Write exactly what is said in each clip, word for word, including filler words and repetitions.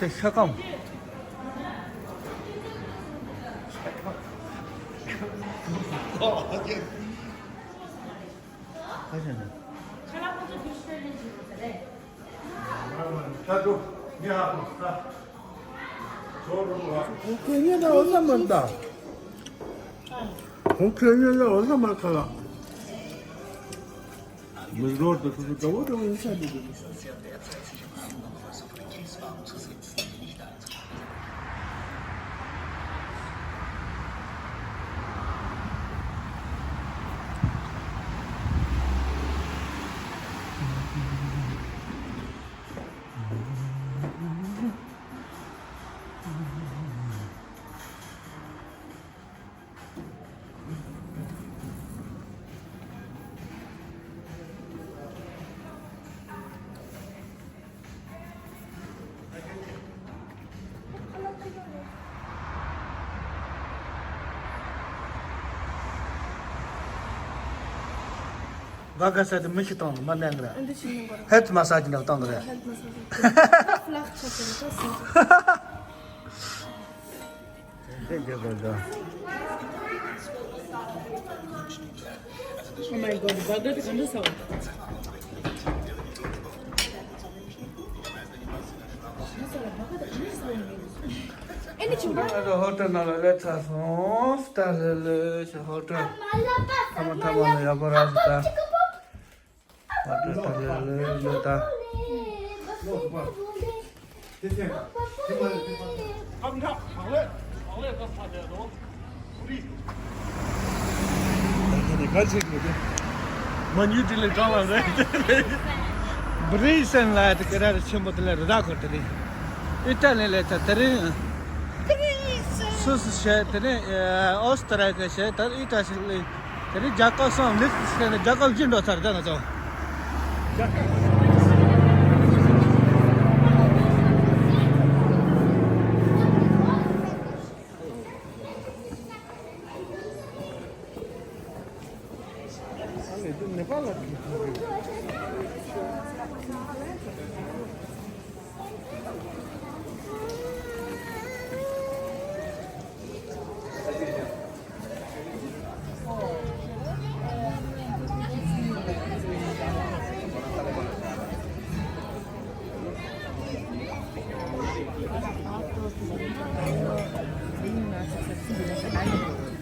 དེ་ཤ་སྐམ། ཁ་ཤས་ནི། ཁོང་ཁྱེད་གཉིས་ལ་འོ་ས་མ་ད། ཁོང་ཁྱེད་གཉིས་ལ་འོ་ས་མ་ཁ་ལ། མི་རོར་དུ་ཐུག་དགའ་བོ་དང་ཡིན་ས་འདུག་ག་ག་ས་དེ་མི་ཞིག་བཏང་ནས་མ་ནན་གི་ར། ཨ་འདི་ཞིག་ནན་གི་ར། ཧེལ་ཐི་མ་སཱ་ཇི་འདྲ་བཏང་གི་ར། ཧེལ་ཐི་མ་སཱ་ཇི། ད་ཕི་ལག་ཆགས་ཀྱི་རེད་ད་སོང་། དེ་འདྲ་དགོས་འདྲ། Oh my god, བྷར་གར་དེ་ག་འདྲ་ཟ་བ། ཨེ་ནི་ཆུང་པ། ང་ཚོ་ཧོ་ཊེལ་ནང་ལ་སླེབས་ཚར་སོང་། ད་ལེ་ལེ་ཞེས་ཧོ་ཊེལ་ཐ་མ་ཐ་མ་ལ་ཡག་པོ་རག་སོང་ད། ཧོ་ཊེལ་ད་ལེ་ལེ་ལེ་ད། ད་ཁ་ནས་ག་ཚིག་གི་དེ། མ་ཉུ་ཏི་ལི་ཀྲང་ལ་རེད། བྷི་རི་སན་ལ་དེ་ཀ་ར་རེ་ཆེན་པོ་དེ་ལ་རི་དྭགས་འཁོར་དེ་རེད། ཨི་ཏ་ལི་ལ་ད་དེ་རིང་སུད་སི་བྱས་དེ་ནས་ཨོ་སི་ཏྲ་ལི་ཡ་བྱས་ད་ཨི་ཏ་ལི། དེ་ནས་རྒྱལ་ཁབ་གསུམ་ལིས་ཟེར་ནས་རྒྱལ་ཁབ་བཞི་འགྲོ་ཚར་ད་ང་ཚོ། ཨ་ལེ་དེ་ནེ་པཱལ་ལ།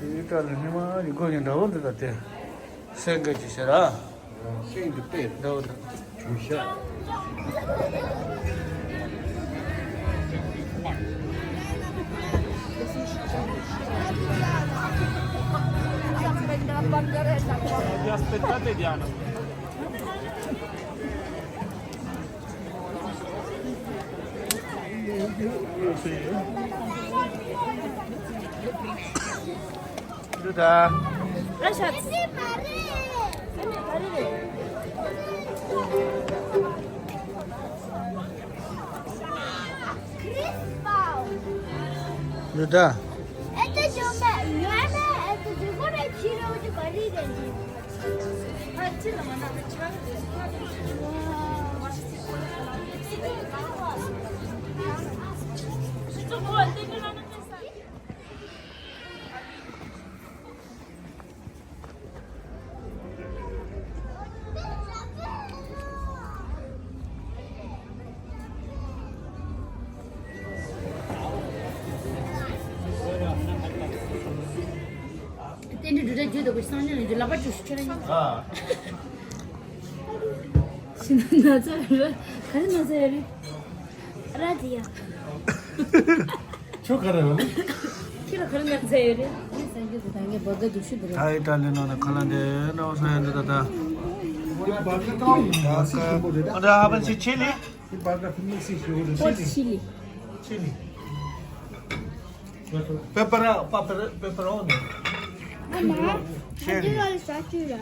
ཨི་ཏ་ལི་ཉི་མ་ཡི་གོ་ཡིན་འདྲ་བོ་འདི་ལ་དེ་སེང་གེ་ཅིག་ཤར་ར། ཤིང་གི་དཔེ་འདྲ་བོ་འདུག་བྱུང་ཤག་འདུག་ད། ཨ་ཤ། འདུག་ད། རྟེན་འབྲེལ་འབྲུ་སྒྲ་བརྗོད་དོ་གོ་སང་ཉིན་ལ་འཇུ་ལག་པ་བཅུ་ཞིག་ཁྱེར་ཡིན། ཨ། ཤི་ན་ན་ཚ་རེད། ག་རེ་ན་ཚ་ཡོད་རེད། ར་དེ་ཡ། ཁྱོད་ག་རེ་ལ། ཁྱི་ལ་ག་རེ་ན་ཚ་ཡོད་རེད། ངས་སང་རྒྱུ་དེ་ད་ངས་བར་ག་འདུག་ཤི་འདུག་རེད། ད་ཨི་ཏ་ལི་ནང་ན་ཁ་ལ་འདྲེ་ནོ་ས་ཡ་འདི་ད་ད། ཨ་ད་ཧ་པན་སི་ཆི་ལི། Hot chili. Chili. Pepper, pepper, pepperoni. Mamma, chili. Io lo so, chili.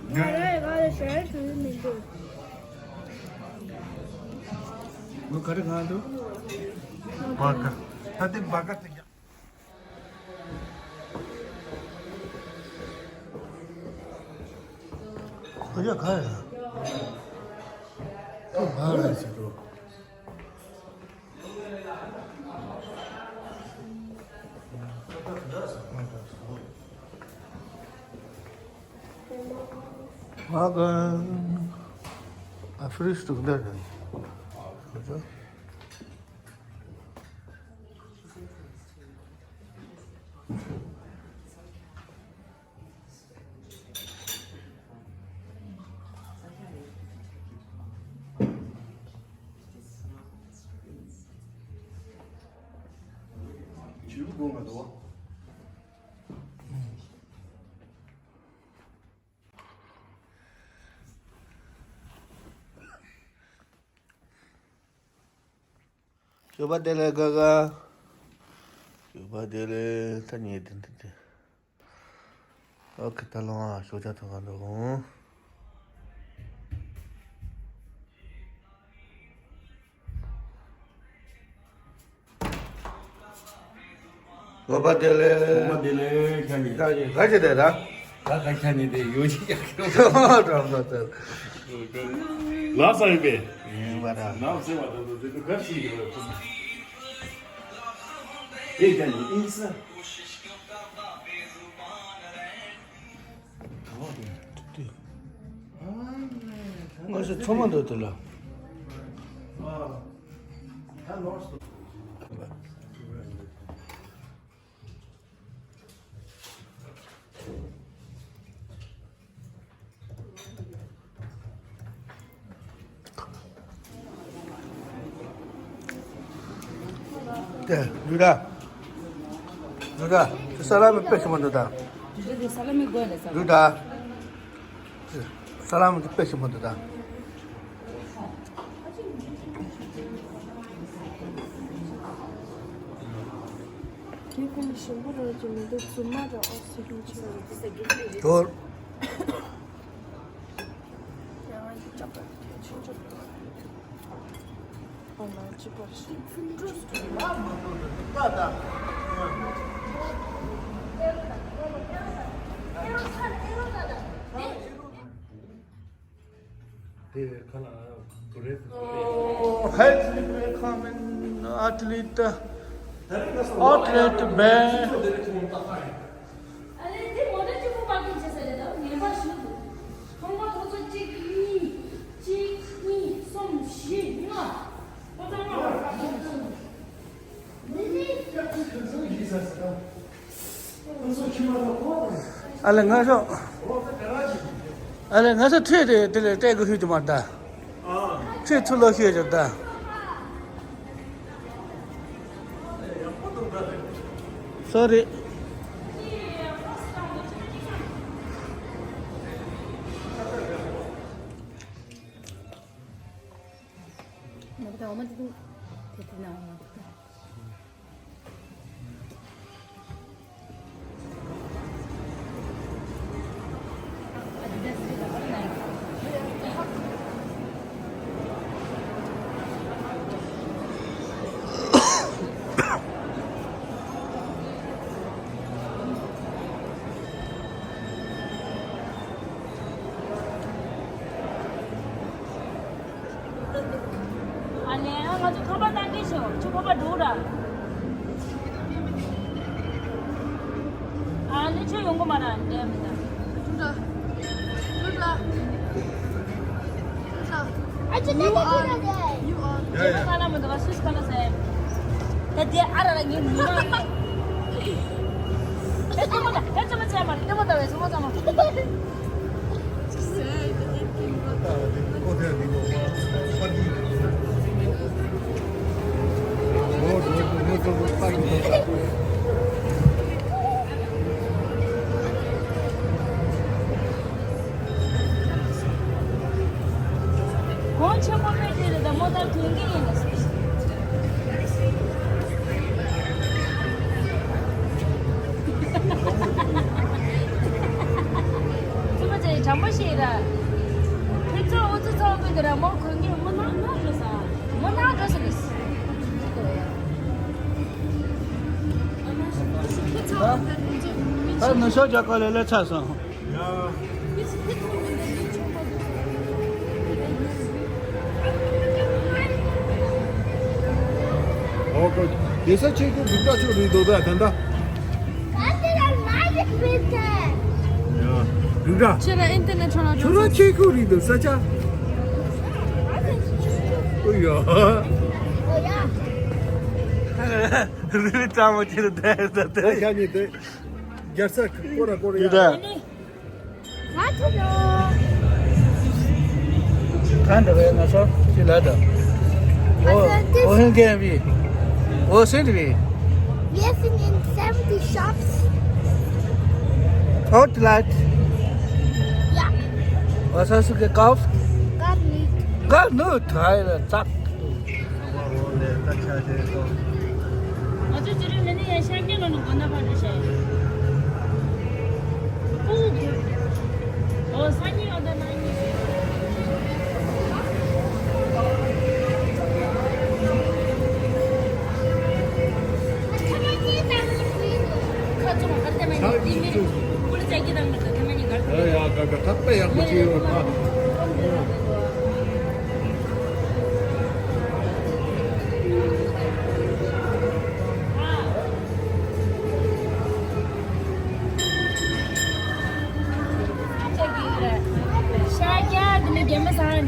ང་རང་ཡི་ག་ལ་ཞལ་ཞུ་ཡི་མི་འདུག་ངོ་ག་རེ་གང་འདུག་བ་ག་ད་དེ་བ་ག་དེ། ཁོ་ཡ་ག་ཡ། ཁོ་ག་རེ་ཟེར་འགྲོ། Welcome. I finished to that. ཞོགས་པ་བདེ་ལེགས་ཀ་ཀ། ཞོགས་པ་བདེ་ལེགས། ཐ་སྙད་དེ་འདི་དེ། ཨོ་ཁེ། ད་ལོ་ང་ཞོགས་ཇ་འཐུང་ག་འགྲོ་གོ། ཞོགས་པ་བདེ་ལེགས། ཞོགས་པ་བདེ་ལེགས། ཁྱེད་ཉིད། ཁྱེད་ཉིད་ག་བྱེད་བསྡད་ད། ད་ད་ཁྱེད་ཉིད་དེ་ཡོད་ཅིག་ཡག་གི་རོགས། ལགས་སོ་ཡིན་པས། ཡིན་པ་ད། ལགས་སོ་བ་ད་ད་ད་ག་ཞིག་ཡོད་པས། ཨེ་ཁྱེད་ཉིད་ཨིན་ས། ང་ཚོ་ཚང་མ་འདུག་དེ་ལ། དེ་ལུས་ར། ལུས་ར། དེ་ས་ལ་མི་དཔེ་ཞིག་མ་འདུག་ད། ལུས་ར། ས་ལ་མི་དཔེ་ཞིག་མ་འདུག་ད། ཁྱེད་ཁོང་ཞིམ་པོ་རང་གི་མི་འདུག་རྫུན་མ་ར་ཨོ་སི་ཧིང་ཆེ། ཞོར། ཡང་ཅག་པ་ཆེ་ཆེ། ཨོ་མ་ཅི་པར་ཞིག Oh, herzlich willkommen, Athlet, Athlet Bär. ཨ་ལེ་ང་ཚོ། ཨ་ལེ་ང་ཚོ་ཁྲིད་དེ་དེ་ལས་སྤྲད་དགོས་ཤོད་ཀྱི་མ་རེད་ད། ཁྲིད་ཚུར་ལོག་ཤོད་ཀྱི་རེད་ད། སོ་རི། ཨ་ལེ། ཨ། ང་ཚོ་ཁ་པར་བཏང་གི་ཤོག་ཁྱོད་ཁ་པར་འགྲོ་ར། ཨ་ནི་ཁྱོད་ཡོང་གི་མ་ར་འདྲེ་མི་ད། ཨ་ཅེ་ད་ད་ད་ད། རྒྱལ་པོ་ག་ལ་མི་འདུག་ག་སུས་ག་ལ་ཟེར། ད་དེ་ཨ་ར་ར་ངའི་མི་མ་རེད། ཨེ་ལྟད་མོ་ད། ཨེ་ལྟད་མོ་བྱས་མ་རེད། ལྟད་མོ་ལྟ་བའི་སོ་མ་ཚང་མ། གོང་ཆེན་པོ་སྨད་དེ་རེད་ད། མོ་ལྟར་དོན་གྱི་ཡིན་ལ་སོ། ཙི་མ་ཅེ་ དྲང་པོ་ཞིག་ར། ཁྱེད་ཚོ་འུ་ཚོ་ཚོགས་པའི་གི་ར་མོ་གོན་གི་མོ་ནང་ནང་འགྲོ་ས། མོ་ནང་འགྲོ་ས་རེད། ད་ནུ་ཤོ་རྒྱ་གར་ལས་ལས་ཚར་སོང་། ཨོ་ཀོ། དེ་ས་ཆེ་གི་སྒྲིག་གྲ་ཆོ་རེད་འདུག་ད་ད་ད། ཡ། སྒྲིག་གྲ། ཁྱེད་རང་ཨིན་ཏེར་ནེ་ཤ་ནལ་ཁྱོད་རང་ཆེ་གི་རེད་འདུག་ས་ཆ། ཨོ་ཡ། རི་ལི་ཀྲང་མོ་ཁྱེད་རང་བསྡད་ད་ད། ད་ཁ་ཉིད་དེ། རྒྱལ་ས་ཀོ་ར་ཀོ་ར་ཡ། ད་ད་བས་ང་ཚོ་ཅི་ལ་ད། ཨོ་ཨོ་ཧན་གན་བི། ཨོ་སེན་བི། Yes, in seventy shops. Outlet. Yeah. Was hast du gekauft? Gar nicht. Gar nicht. Teile, zack. ང་ཚོ་ཅི་རིགས་ལ་ནི་ཡང་ཤར་རྒྱག་ལོ་ནི་དགོན་ན་ཕར་འགྲོ་བྱས། ཨོ་སང་ཉིན་ཨོ་ད་ནང་ཉིན། ཁ་ཚོང་ཨར་ཏེ་མ་ཉིན་དེ་མིར་ཀུ་ལི་ཙ་གི་དང་མི་ད་ཐ་མ་ཉིན་གར། ཨ་ཡ་ག་ག་ཐག་པ་ཡག་པོ་བྱས་ཡོད་ཨ། ཤ་རྒྱག་དེ་ནི་རྒྱ་མི་ཟ། ཨ།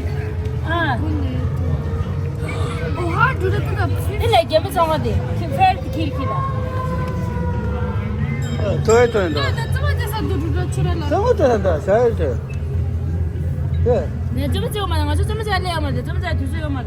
འོ་ཧ་འགྲོ་རེ་ཀུན་ད་ཕི། དེ་ལས་རྒྱ་མི་ཚང་བ་དེ་ཁི་ཕེར་དེ་ཁིར་ཁིར་ད། ཐོས་ཐོས་འདྲ། ད་ཙི་མ་ཙི་ས་འདུ་འགྲོ་ར་ཆུ་ར་ལ། ཚང་མ་དེ་ར་འདྲ་ཤ་ཡོད་དེ། དེ། ནས་ཙི་མ་ཙི་ཡོད་མ་ད་ང་ཚོ་ཙི་མ་ཙི་ལས་ཡོད་མ་ད་ཙི་མ་ཙི་དུས་ཚོད་ཡོད་མ་ད།